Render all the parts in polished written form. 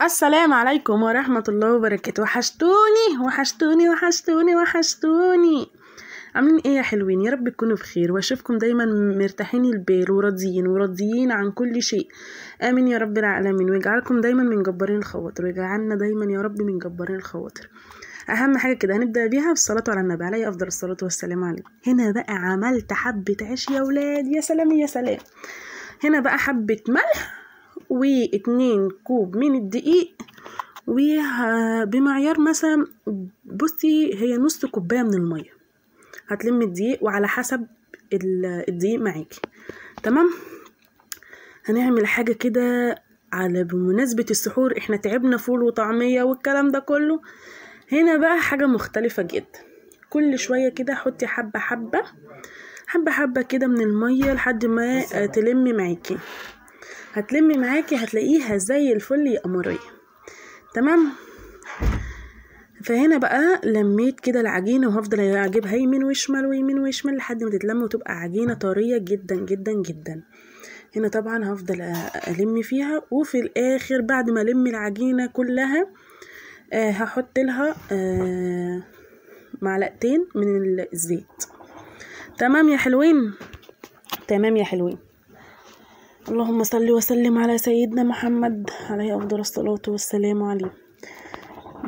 السلام عليكم ورحمة الله وبركاته. وحشتوني وحشتوني وحشتوني وحشتوني. عاملين ايه يا حلوين؟ يا رب تكونوا بخير واشوفكم دايما مرتاحين البال وراضيين وراضيين عن كل شيء. امين يا رب العالمين، ويجعلكم دايما من جبارين الخواطر، ويجعلنا دايما يا رب من جبارين الخواطر. اهم حاجة كده هنبدا بيها بالصلاة على النبي عليه افضل الصلاة والسلام عليه. هنا بقى عملت حبه عيش يا ولاد، يا سلام يا سلام. هنا بقى حبه ملح و2 كوب من الدقيق، وبمعيار مثلا بصي هي نص كوباية من المية هتلم الدقيق، وعلى حسب الدقيق معاكي. تمام. هنعمل حاجة كده على بمناسبة السحور، احنا تعبنا فول وطعميه والكلام ده كله. هنا بقى حاجة مختلفة جدا، كل شوية كده حطي حبه حبه حبه حبه كده من المية لحد ما تلم معاكي. هتلمي معاكي هتلاقيها زي الفل يا قمريه. تمام. فهنا بقى لميت كده العجينة، وهفضل اجيبها يمين وشمال ويمين وشمال لحد ما تتلم وتبقى عجينه طرية جدا جدا جدا. هنا طبعا هفضل الم فيها، وفي الاخر بعد ما الم العجينة كلها هحط لها معلقتين من الزيت. تمام يا حلوين، تمام يا حلوين. اللهم صل وسلم على سيدنا محمد عليه افضل الصلاة والسلام عليه.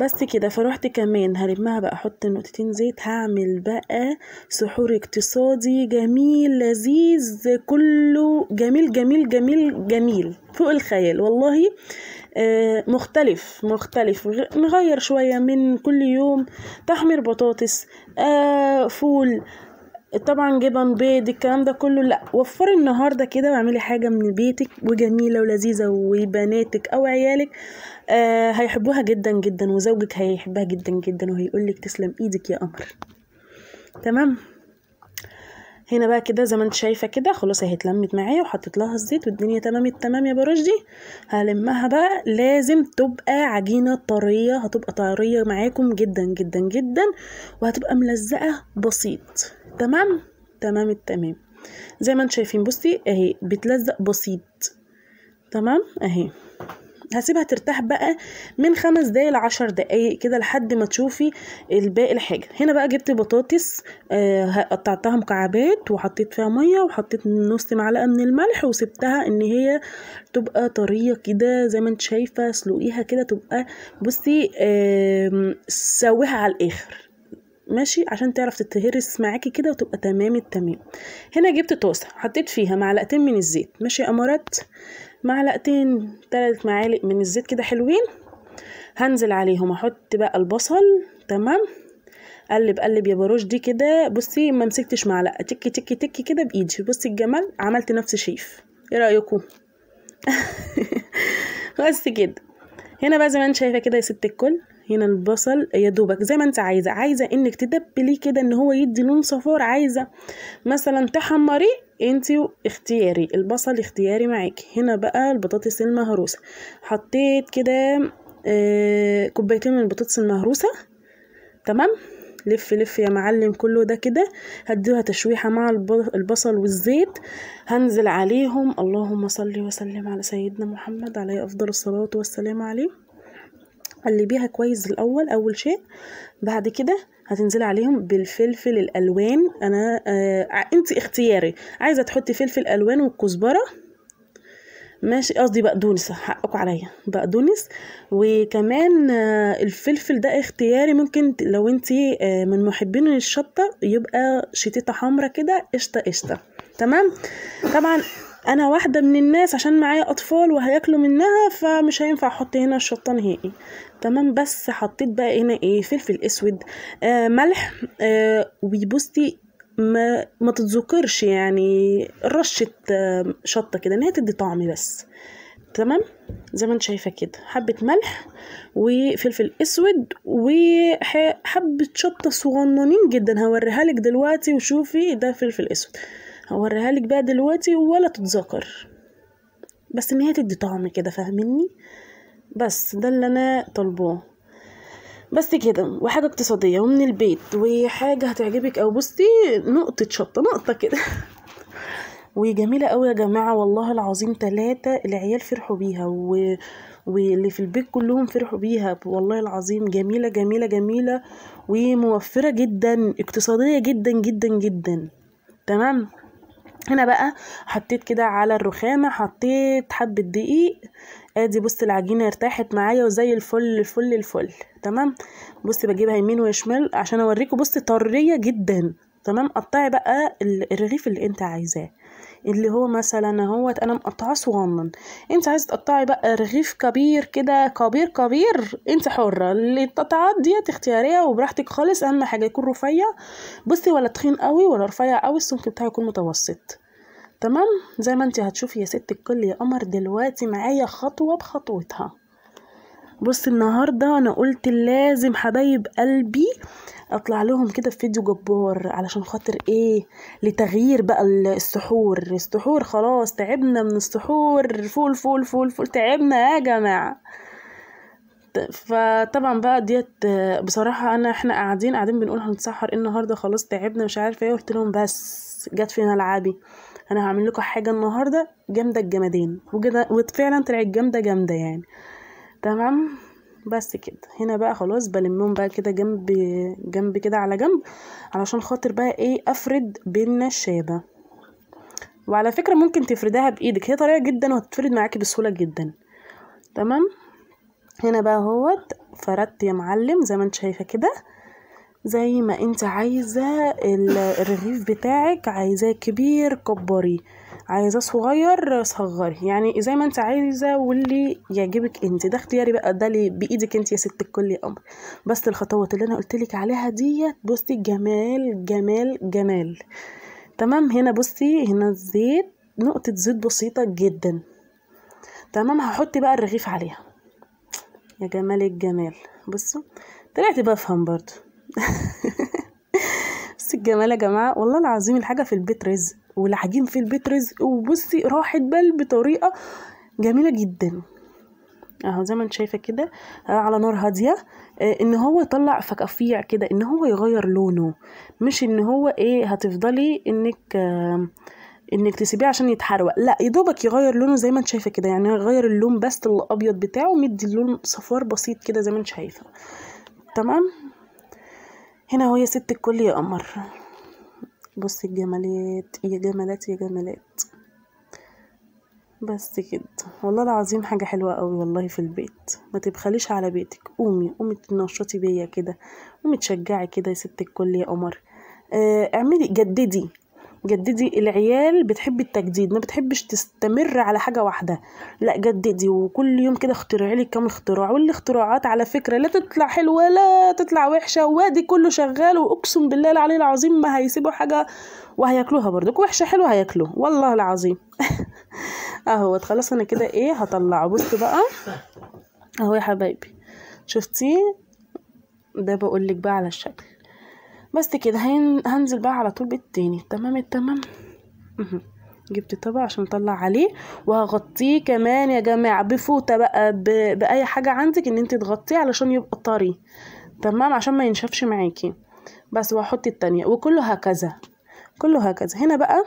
بس كده. فروحت كمان هلمها بقى، احط نقطتين زيت. هعمل بقى سحور اقتصادي جميل لذيذ، كله جميل جميل جميل جميل فوق الخيال والله. مختلف مختلف، نغير شوية من كل يوم. تحمير بطاطس، فول، طبعا جبن، بيض، الكلام ده كله. لا، وفري النهارده كده واعملي حاجة من بيتك وجميلة ولذيذه، وبناتك او عيالك هيحبوها جدا جدا، وزوجك هيحبها جدا جدا وهيقولك تسلم ايدك يا قمر. تمام. هنا بقى كده زي ما انت شايفه كده خلاص اهي اتلمت معايا، وحطيت لها الزيت والدنيا تمام التمام يا برشدي. هلمها بقى، لازم تبقى عجينه طرية، هتبقى طرية معاكم جدا جدا جدا، وهتبقى ملزقه بسيط. تمام تمام التمام. زي ما انتم شايفين بصي اهي بتلزق بسيط. تمام اهي. هسيبها ترتاح بقى من 5 دقايق ل10 دقايق كده لحد ما تشوفي الباقي الحاجة. هنا بقى جبت بطاطس، قطعتها مكعبات وحطيت فيها مية، وحطيت نص معلقه من الملح، وسبتها ان هي تبقى طرية كده زي ما انت شايفه. سلقيها كده تبقى بصي سويها على الاخر ماشي، عشان تعرف تتهرس معاكي كده وتبقى تمام التمام. هنا جبت طاسه حطيت فيها معلقتين من الزيت، ماشي يا امارات، معلقتين 3 معالق من الزيت كده حلوين. هنزل عليهم احط بقى البصل. تمام. قلب قلب يا باروش دي كده. بصي ما مسكتش معلقه، تك تك تك كده بايدي. بصي الجمال، عملت نفس شيف. ايه رايكم؟ بس كده. هنا بقى زي ما انت شايفه كده يا ست الكل، هنا البصل يا دوبك زي ما انت عايزه، عايزه انك تدبليه كده ان هو يدي لون صفار، عايزه مثلا تحمريه انت اختياري، البصل اختياري معاكي. هنا بقى البطاطس المهروسه، حطيت كده كوبايتين من البطاطس المهروسه. تمام. لف لف يا معلم كله ده كده، هديها تشويحه مع البصل والزيت. هنزل عليهم اللهم صل وسلم على سيدنا محمد عليه افضل الصلاة والسلام عليه. قلبيها كويس الاول اول شيء، بعد كده هتنزلي عليهم بالفلفل الالوان. انا انت اختياري، عايزه تحطي فلفل الوان والكزبره، ماشي، قصدي بقدونس، حقكم عليا، بقدونس. وكمان الفلفل ده اختياري، ممكن لو انت من محبين الشطه يبقى شطيطه حمرا كده، قشطه قشطه. تمام. طبعا انا واحدة من الناس عشان معايا اطفال وهياكلوا منها، فمش هينفع احط هنا الشطه نهائي. تمام. بس حطيت بقى هنا ايه، فلفل اسود، ملح، وبصي ما تتذكرش يعني رشه شطه كده ان هي تدي طعم بس. تمام. زي ما انت شايفه كده، حبه ملح وفلفل اسود وحبه شطه صغننين جدا، هوريها لك دلوقتي. وشوفي ده فلفل اسود هوريها لك بقى دلوقتي ولا تتذكر، بس ان هي تدي طعم كده، فاهميني؟ بس ده اللي انا طالباه بس كده، وحاجه اقتصادية ومن البيت وحاجه هتعجبك. او بصي نقطة شطه، نقطة كده وجميلة قوي يا جماعة والله العظيم 3 العيال فرحوا بيها. واللي في البيت كلهم فرحوا بيها والله العظيم. جميلة جميلة جميلة وموفره جدا، اقتصادية جدا جدا جدا. تمام. هنا بقى حطيت كده على الرخامه، حطيت حبه دقيق. ادي بصي العجينة ارتاحت معايا وزي الفل الفل الفل. تمام. بصي بجيبها يمين وشمال عشان اوريكم. بصي طرية جدا. تمام. قطعي بقى الرغيف اللي انت عايزاه، اللي هو مثلا اهوت انا مقطعاه صغنن، انت عايزه تقطعي بقى رغيف كبير كده، كبير كبير، انت حره. القطعات ديت اختيارية وبراحتك خالص، اهم حاجة يكون رفيع. بصي ولا تخين قوي ولا رفيع قوي، السمك بتاعه يكون متوسط. تمام. زي ما انت هتشوفي يا ست الكل يا قمر دلوقتي معايا خطوة بخطوتها. بصي النهارده انا قلت لازم حبايب قلبي اطلع لهم كده في فيديو جبار، علشان خاطر ايه؟ لتغيير بقى السحور. السحور خلاص تعبنا من السحور، فول فول فول فول، تعبنا يا جماعة. فطبعا بقى ديت بصراحة انا احنا قاعدين بنقول هنتسحر ايه النهارده، خلاص تعبنا مش عارفه ايه. قلت لهم بس جت في ملعبي، انا هعمل لكم حاجة النهارده جامدة الجمدين، وفعلا طلعت جامدة جامدة يعني. تمام. بس كده هنا بقى خلاص بلمهم بقى كده جنب جنب كده على جنب، علشان خاطر بقى ايه؟ افرد بالنشابه. وعلى فكرة ممكن تفردها بايدك، هي طريقه جدا وهتفرد معاكي بسهولة جدا. تمام. هنا بقى اهوت فردت يا معلم زي ما انت شايفه كده، زي ما انت عايزه الرغيف بتاعك، عايزاه كبير كبري، عايزاه صغير صغري، يعني زي ما انت عايزه واللي يعجبك انت، ده اختياري بقى، ده اللي بايدك انت يا ست الكل يا قمر. بس الخطوات اللي انا قلتلك عليها ديت بصي جمال جمال جمال. تمام. هنا بصي هنا الزيت، نقطة زيت بسيطة جدا. تمام. هحط بقى الرغيف عليها يا جمال الجمال. بصوا طلعت بفهم برضو. بس الجمال يا جماعة والله العظيم، الحاجة في البيت رزق، والعجين في البيت رزق. وبصي راحت بال بطريقة جميلة جدا اهو زي ما انت شايفه كده، على نار هادية، ان هو يطلع فقفيع كده، ان هو يغير لونه، مش ان هو ايه هتفضلي انك تسيبيه عشان يتحروق، لا يدوبك يغير لونه زي ما انت شايفه كده، يعني يغير اللون بس الابيض بتاعه، مدي اللون صفار بسيط كده زي ما انت شايفه. تمام. هنا اهو يا ست الكل يا قمر. بصي الجمالات يا جمالات يا جمالات. بس كده والله العظيم حاجة حلوة قوي والله في البيت. ما تبخليش على بيتك، قومي قومي تنشطي بيا كده، قومي تشجعي كده يا ست الكل يا قمر. اعملي جددي جددي. العيال بتحب التجديد، ما بتحبش تستمر على حاجة واحدة، لا جددي، وكل يوم كده اخترعي لك كام اختراع. والاختراعات على فكرة لا تطلع حلوة لا تطلع وحشة، وادي كله شغال، واقسم بالله العلي العظيم ما هيسيبوا حاجة وهياكلوها برضك، وحشة حلوة هياكلوه والله العظيم. اهو خلاص انا كده ايه هطلعه. بصوا بقى اهو يا حبايبي، شفتي ده؟ بقول لك بقى على الشكل. بس كده هنزل بقى على طول بالتاني. تمام التمام. جبت طبق عشان اطلع عليه، وهغطيه كمان يا جماعة بفوطه بقى، باي حاجة عندك ان انت تغطيه علشان يبقى طري. تمام، عشان ما ينشفش معاكي. بس وهحط التانية، وكله هكذا كله هكذا. هنا بقى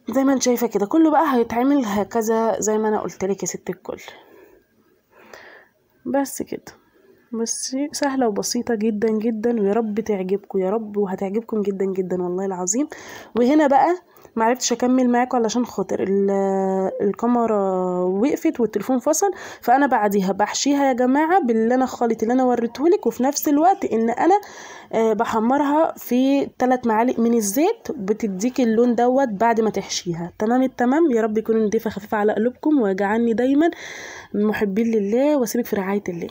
زي ما انت شايفه كده كله بقى هيتعمل هكذا زي ما انا قلت لك يا ست الكل. بس كده، بس سهلة وبسيطة جدا جدا، ويا رب تعجبكم يا رب، وهتعجبكم جدا جدا والله العظيم. وهنا بقى معرفتش اكمل معاكم علشان خاطر الكاميرا وقفت والتليفون فصل، فانا بعديها بحشيها يا جماعة باللي انا الخليط اللي انا وريتهولك، وفي نفس الوقت ان انا بحمرها في 3 معالق من الزيت، بتديك اللون دوت بعد ما تحشيها. تمام التمام. يا رب يكون الضيفه خفيفة على قلوبكم، ويجعلني دايما محبين لله، واسيبك في رعاية الله.